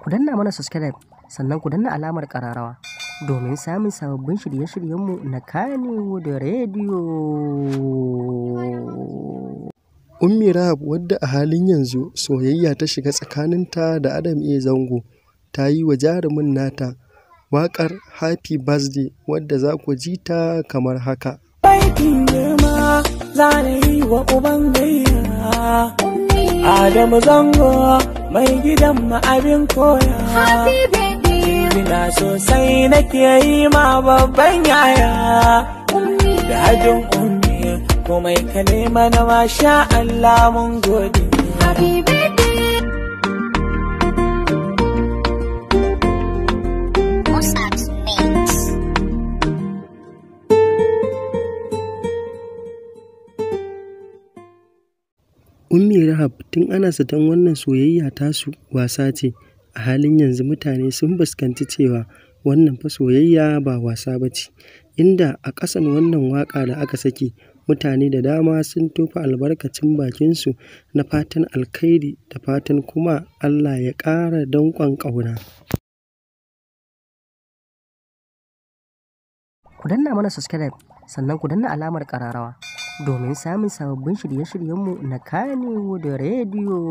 Ku danna mana subscribe sannan ku danna alamar ƙararrawa domin samun sababbin shirye-shiryenmu na Kannywood Radio. Ummi Rahab, wadda a halin yanzu soyayya ta shiga tsakaninta da Adam A. Zango, ta yi wa jarumin nata waƙar Happy Birthday wadda za ku ji ta kamar haka. Baitin girma za na yi wa uban gayya. Adamu Zango mai gidan mu abin koya. Ina sosai nake yi ma babban yaya. Da hajin ummi komai ka nema na masha Allah mun gode. Happy birthday. Musab's Mix. Ummi Rahab, tun ana zaton wannan soyayya tasu wasa ce, a halin yanzu mutane sun fuskanci cewa wannan fa soyayya ba wasa ba ce, inda a ƙasan wannan waƙa da aka saki mutane da dama sun tofa albarkacin bakinsu na fatan alkhairi da fatan kuma Allah ya ƙara danƙon ƙauna. Ku danna mana subscribe sannan ku danna alamar ƙararrawa domin samun sababbin shirye-shiryenmu na Kannywood Radio.